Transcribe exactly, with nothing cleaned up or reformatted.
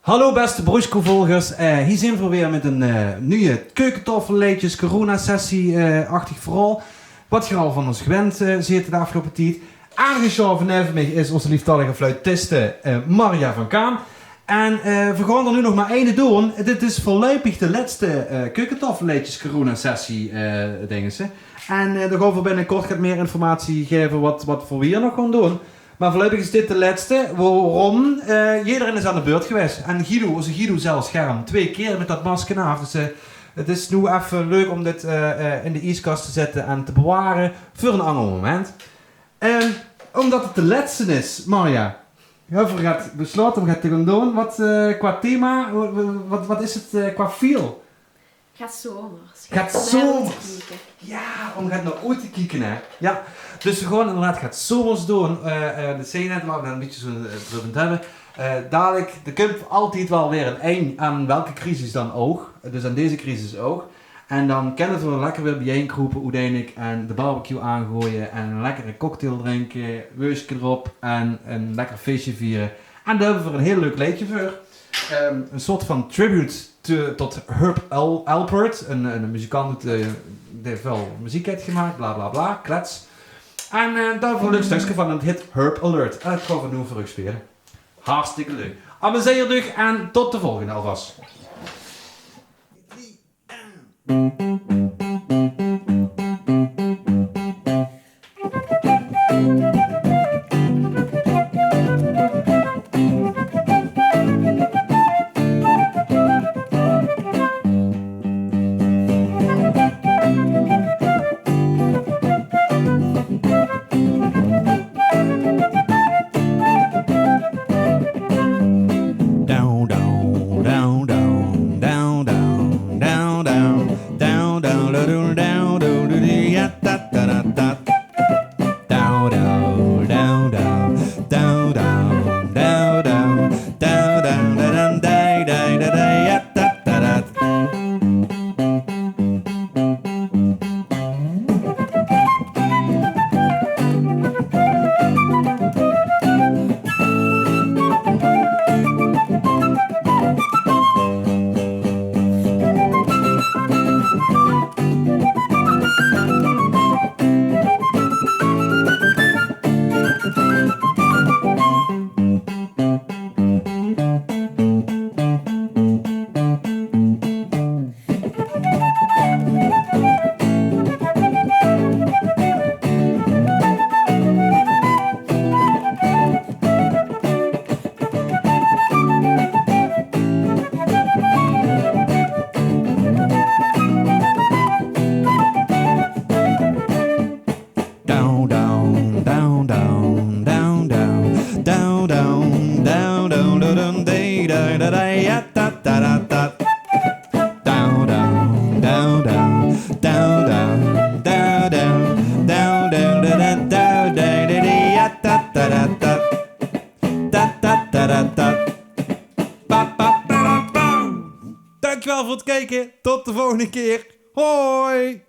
Hallo beste Broeskoe-volgers, eh, hie zeen v'r weer mit 'n, eh, nuje Keukentaofel Leedjes coronasessie, eh, achtig verhaol. Wat geer al van ós gewend, eh, zeet de aafgeloupe tied. Aangesjaove neve mich is ózze lieftallige fluitiste, eh, Marja van Kaam. En, eh, v'r gaon d'r noe nog mer eine doon. Dit is veurluipig de lètste, eh, Keukentaofel Leedjes coronasessie, eh, dingese. En, eh, dan gaon v'r binnekort get mieë informatie gaeve wat, wat v'r hie nog gaon doon. Mer veurluipig is dit de lètste, waorom, eh, jederein is aan de beurt gewaes. En Guido, ózze Guido zelfs scherm, twee kieër mit dat masker aaf. Dus, eh, 't is noe effe leuk óm dit, eh, eh, in de ieskas te zitte en te beware veur 'n anger moment. Ehm, ómdat 't de lètste is, Marja, höbbe v'r get beslaote óm get te gaon doon. Wat, eh, qua thema, wa-, wa-, wat, wat is 't, eh, qua feel? Gaat zomers. Gaat zomers. Jao, óm get nao oet te kieke, hè. Jao, dus v'r gaon inderdaad gaat zomers doon. Eh, eh, de scène, laot v'r 'n bietje zoe'n, eh, druppend höbbe. Eh, dalik, d'r kump altied waal weer 'n eind aan welke crisis dan ouch. Dus aan deze crisis ouch. En dan kinne v'r lekker weer biejein kroepe oeteindelik en de barbecue aangooie en 'n lekkere cocktail drinke, weuske d'rop en 'n lekker feesje viere. En dao höbbe v'r 'n hiel leuk leedje veur. Ehm, 'n soort van tribute to, tot Herb Al-, Alpert, 'n, 'n muzikant, eh, dae väöl meziek haet gemaak, bla bla bla, klets. En, eh, dao höbbe v'r 'n leuk stökske van, 't hit Herb Alert. En dat gaon v'r noe veur uch speule. Hartstikke leuk. Amuseer uch en tot de volgende alvas. Down, down, down, down, down, down, down, down, down, down, down, day, da, da, da, ya, da, da, da, da. Down, down, down, down, down, down, down, down, down, da, da, da, da, da, da, ya, da, da, da, da. Da, da, da, da, da. Pa, pa, pa, pa, pa. Dankjewel voor het kijken. Tot de volgende keer. Hoi!